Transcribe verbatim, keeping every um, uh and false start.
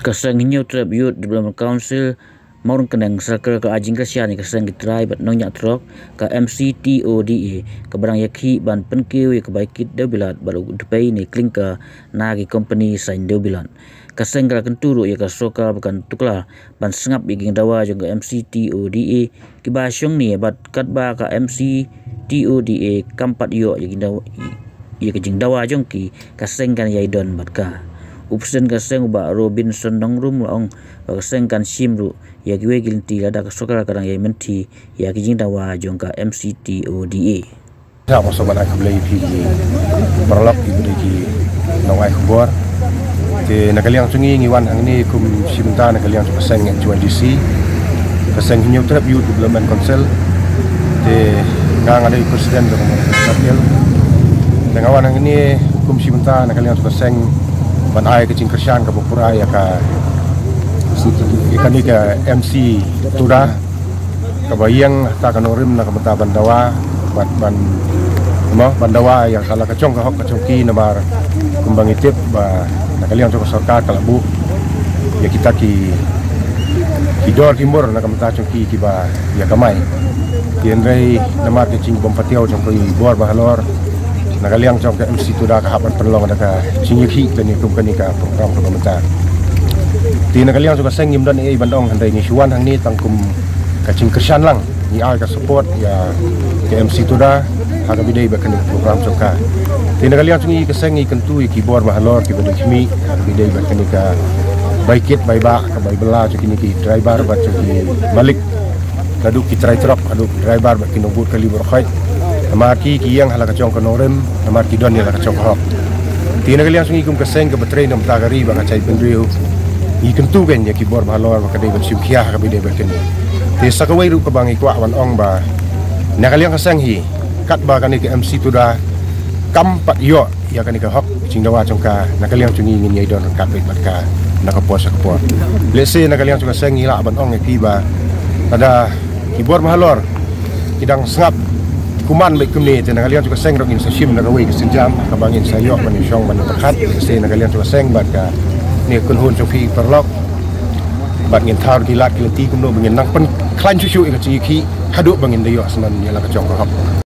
Ka seng Hynñiewtrep Youth Development Council Mawryngkneng, Circle, ka ai jingkyrshan ïa ka seng ki trai bad nongñiah trok ka M C T O D A, kaba dang ïakhih ban pynkiew ïa ka bai kit dewbilat bad u dpei ne klinker na ki kompani saiñ dewbilat. Ka seng ka la kyntu ruh ïa ka sorkar ba kan tuklar ban sngap ïa ki jingdawa jong ka M C T O D A kiba shong ne bad katba ka M C T O D A kam pat ïoh ïa ki daw-, ïa ka jingdawa jong ki, ka seng kan ïai don bad ka. U President ka seng, u Bah Robinson Nongrum, la ong ba ka seng kan shim ruh ïa kiwei ki lynti lada ka sorkar ka dang ïai mynthi ïa ki jingdawa jong ka M C T O D A. Nga sngewbha ban ai khublei ïa phi ki paralok, ki briew, ki nongai khubor. Te na ka liang jong ngi, ngi wan hangne kum shi bynta na ka liang jong ka seng H Y D C, ka seng Hynñiewtrep Youth Development Council. Te nga, nga dei president jong ka circle. Te nga wan hangne kum shi bynta na ka liang jong ka seng ban ai ka jingkyrshan kaba pura ïa ka, ïa kane ka M C Tuda, kaba ïeng ha ka nongrim na ka bynta ban dawa, ban, ban, mo, ban dawa ïa ka la ka jong ka hok ka jong ki, namar kumba ngi tip ba na ka liang jong ka sorkar ka la buh ïa kita ki, ki dor ki mur na ka bynta jong ki kiba ïa kamai. Te hynrei namar ka jingbym patiaw jong ki bor ba halor, na ka liang jong ka M C Tuda ka hap ban pynlong da ka jingïakhih lane kum kane ka program kaba mynta. Te na ka liang jong ka seng ngim don ei ban ong, hynrei ngi shu wan hangne tang kum ka jingkyrshan lang, ngi ai ka support ïa ka M C Tuda ha kaba ïadei bad kane ka program jong ka. Te na ka liang jong ngi ka seng ngi kyntu ïa ki bor ba halor kiba dei khmih ha kaba ïadei bad kane ka bai kit bai bah, ka bai bylla jong kine ki driver bad jong ki malik, naduh ki trai trok haduh ki driver bad ki nongbud kali bor khoit. Namar ki, ki ïeng ha la ka jong ka nongrim, namar ki don ïa la ka jong ka hok. Te na ka liang jong ngi kum ka seng kaba trei na ka bynta ka ri bad ka jaitbynriew, ngi kyntu kein ïa ki bor ba halor ba ka dei ban shim khia ha kaba ïadei bad kane. Te sa kawei ruh kaba ngi kwah ban ong ba na ka liang ka seng hi, katba kane ka M C Tuda kam pat ïoh ïa kane ka hok jingdawa jong ka, na ka liang jong ngi ngin ïai don ryngkat beit bad ka na ka por sha ka por. Lehse na ka liang jong ka seng ngi lah ban ong ïa phi ba lada ki bor ba halor ki dang sngap kumne bad kumne, te na ka liang jong ka seng ruh ngin sa shim na kawei ka sienjam kaba ngin sa ïoh ban ïashong ban pyrkhat. Lehse na ka liang jong ka seng bad kane ka kynhun jong phi paralok, bad ngin thaw ki lad ki lynti kumno ba ngin nang pynkhlaiñ shuh shuh ïa ka jingïakhih haduh ba ngin da ïoh sngewbha ïa la ka jong ka hok.